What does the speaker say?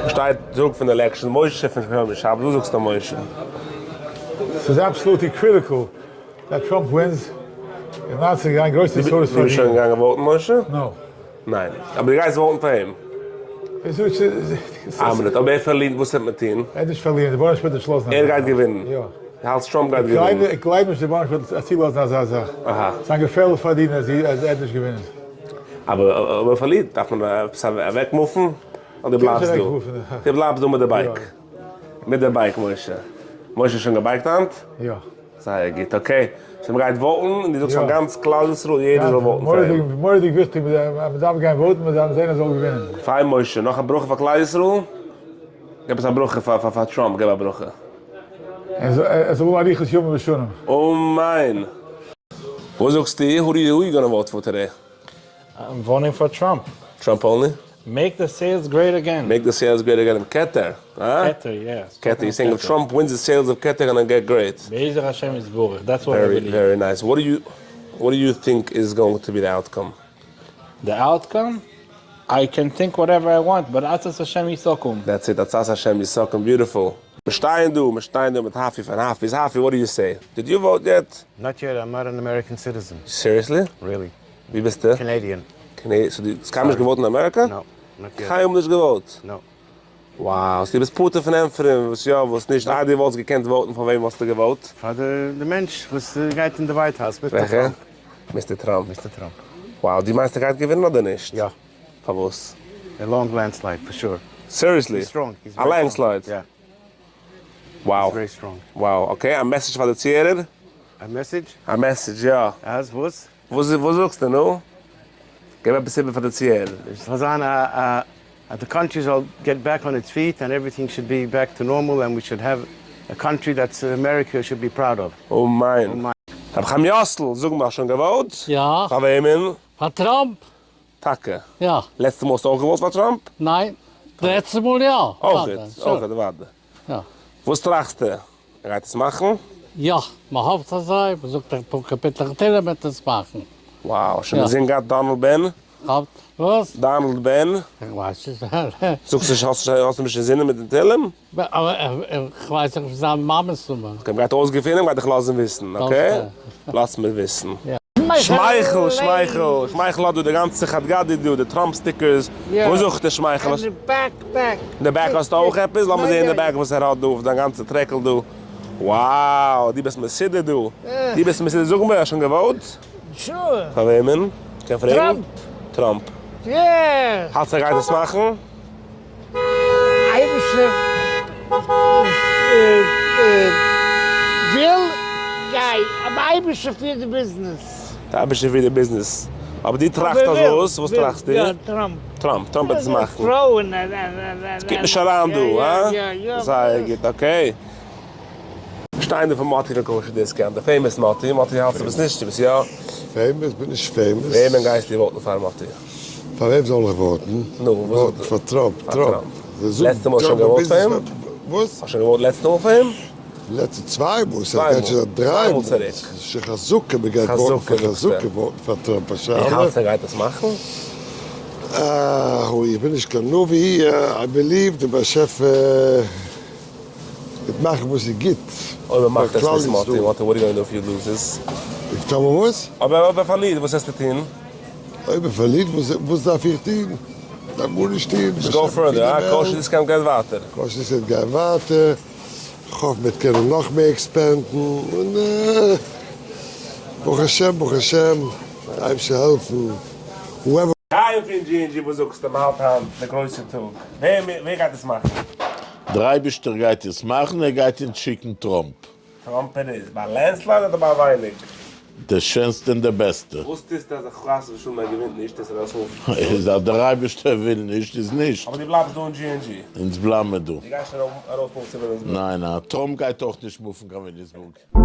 שטייט זאג פון election משה פון שומר שבת וואס זאגסטו משה? ס'איז absolutely critical that Trump wins, if not ס'גייען גרויסע צרות פאר דו ביסט שוין געגאנגען vote ן משה? No. ניין. אבער דו גייסט vote ן פאר אים? א מינוט, אויב ער פארלירט וואס וועט מען טון? ער וועט נישט פארלירן, די בארניש וועט נישט לאזן ער גייט געווינען? יא. דו האלטסט טראמפ גייט געווינען? איך גלייב נישט די בארניש וועט צולאזן אזא זאך. אהא. ס'איז געפערליך פאר די אידן אז ער וועט נישט געווינען. אבער אויב ער פארלירט דארף מען עפעס אוועק move ן? אדער בלייבסט דא? דו בלייבסט דא מיט די bike? מיט די bike משה. משה איז שוין גע bike ט היינט? יא. זייער גוט okay. So מ'גייט vote ן און דו זאגסט פאר גאנץ כלל ישראל יעדער זאל vote ן פאר אים. מורא'דיג וויכטיג מ'דארף גיין vote ן מ'דארף זען ער זאל געווינען. פיין משה, נאך א ברכה פאר כלל ישראל? געב עס א ברכה פאר פאר טראמפ געב א ברכה. ער זאל האבן אריכות ימים ושנים. אמן! וואס זאגסטו? Who you gonna vote for today? I'm voting for Trump. Trump only? Make the sales great again. Make the sales great again כתר, הא? כתר, yes. כתר, you saying if Trump wins the sales of כתר gonna get great. בעזר השם יתברך, that's what I believe. Very nice. What do you what do you think is going to be the outcome? The outcome? I can think whatever I want, but עצת השם היא תקום. That's it, עצת השם היא תקום, beautiful. מיר שטייען דא, מיר שטייען דא מיט האפי פון האפי'ס, האפי what do you say? Did you vote yet? Not yet, I'm not an American citizen. Seriously? Really. ווי ביסטו? Canadian. Canadian, so דו האסט קיינמאל נישט גע vote ט אין אמעריקא? No, not yet. קיינמאל נישט גע vote ט? No. Wow, so דו ביסט פטור פון ענטפערן וואס יא וואס נישט, איי דו וואלסט געקענט vote ן פאר וועם וואלסטו גע vote ט? פאר די מענטש וואס גייט אין די White House, Mister וועלכע? Trump. Mister Trump. Mister Trump. Wow, דו מיינסט ער גייט געווינען אדער נישט? יא. פארוואס? A long landslide for sure. Seriously? He's strong. He's א landslide? יא. Wow. He's very strong. Wow, okay, א message פאר די צוהערער? א message? א message, יא. אז וואס? וואס זאגסטו נו? געב עפעס איבער פאר די צוהערער. ס'זאל זיין א א אז די country זאל get back on its feet and everything should be back to normal and we should have a country that's America should be proud of. אמן. רבי חיים יאסל, זאג מיר, האסט שוין גע vote ט? יא. פאר וועמען? פאר טראמפ. טאקע? יא. לעצטע מאל האסטו אויך גע vote ט פאר טראמפ? ניין. לעצטע מאל יא. אויך גוט, אויך גוט, אוודאי. יא. וואס טראכסטו? ער גייט עס מאכן? יא, מען האפט אזוי, מען זאגט אפאר קאפיטלעך תהילים וועט עס מאכן. Wow, שוין אינזין געהאט דאנעלד בען? האט וואס? דאנעלד בען? איך ווייס נישט. זאגסט נישט האסט נישט נישט אינזינען מיט די תהילים? איך ווייס נישט זיין מאמע'ס נאמען. Okay, מ'גייט אויסגעפינען, מ'גייט דיך לאזן וויסן, okay? לאז מיר וויסן. שמייכל, שמייכל, שמייכל האט דא די גאנצע חד גדיא דא, די טראמפ stickers, וואס זוכט דער שמייכל? אין די back back. אין די back האסטו אויך עפעס? לאמיר זעהן אין די back וואס ער האט דא אויף זיין גאנצע טרעקל דא. Wow, דו ביסט מסודר דא. דו ביסט מסודר. זאג מיר, האסט שוין גע vote ט? Sure. פאר וועמען? קען פרעגן? טראמפ. טראמפ. Yes. האלטסט ער גייט עס מאכן? אייבישטער וויל גיי אבער אייבישטער פירט די ביזנעס. די אייבישטער פירט די ביזנעס. אבער דו טראכסט אז וואס? וואס טראכסטו? יא טראמפ. טראמפ, טראמפ וועט עס מאכן. עס קומט נישט אריין דא, הא? זייער גוט, okay. שטיין דא פון מאטי פון Kosher Discount, די famous מאטי, מאטי האלטסט דו ביסט נישט, דו ביסט יא? Famous? בין נישט famous. וועמען גייסטו vote ן פאר מאטי? פאר וועם זאל איך vote ן? נו, וואס vote ן פאר טראמפ, טראמפ. לעצטע מאל שוין גע vote ט פאר אים? וואס? האסט שוין גע vote ט לעצטע מאל פאר אים? לעצטע צוויי מאל, ס'גייט שוין זיין דריי מאל. ס'איז שוין חזקה מ'גייט vote ן פאר חזקה vote ן פאר טראמפ א שאלה. דו האלטסט ער גייט עס מאכן? אה, איך בין נישט קיין נביא, I believe די באשעפער וועט מאכן וואס איז גוט אויב ער מאכט פאר עס כלל נישט מאטי, ישראל. וואט are you gonna do if he loses? If טאמער וואס? אויב ער פארלירט וואס וועסטו טון? אויב ער פארלירט וואס דארף איך טון? דארף גארנישט טון. Just go further, אה? Kosher Discount גייט ווייטער. Kosher Discount גייט ווייטער, כ'האף מ'וועט קענען נאך מער expand ן, און ברוך השם ברוך השם, די אייבערשטער העלפן, whoever. חיים פון G&G וואס זאגסטו מ'האלט היינט די גרויסע טאג, ווער ווער גייט עס מאכן? דער אייבישטער גייט עס מאכן, ער גייט אונז שיקן טראמפ. טראמפ ער איז ביי landslide אדער ביי ווייניג? די שענסטע און די בעסטע. וואס טוסטו אז חס ושלום ער געווינט נישט טוסטו ארויס מופן? איז אז דער אייבישטער וויל נישט איז נישט. אבער דו בלייבסט דא אין G&G? אונז בלייבן מיר דא. דו גייסט נישט ארויס מופן צו וויליאמסבורג? ניין ניין, טראמפ גייט אויך נישט מופן קיין וויליאמסבורג.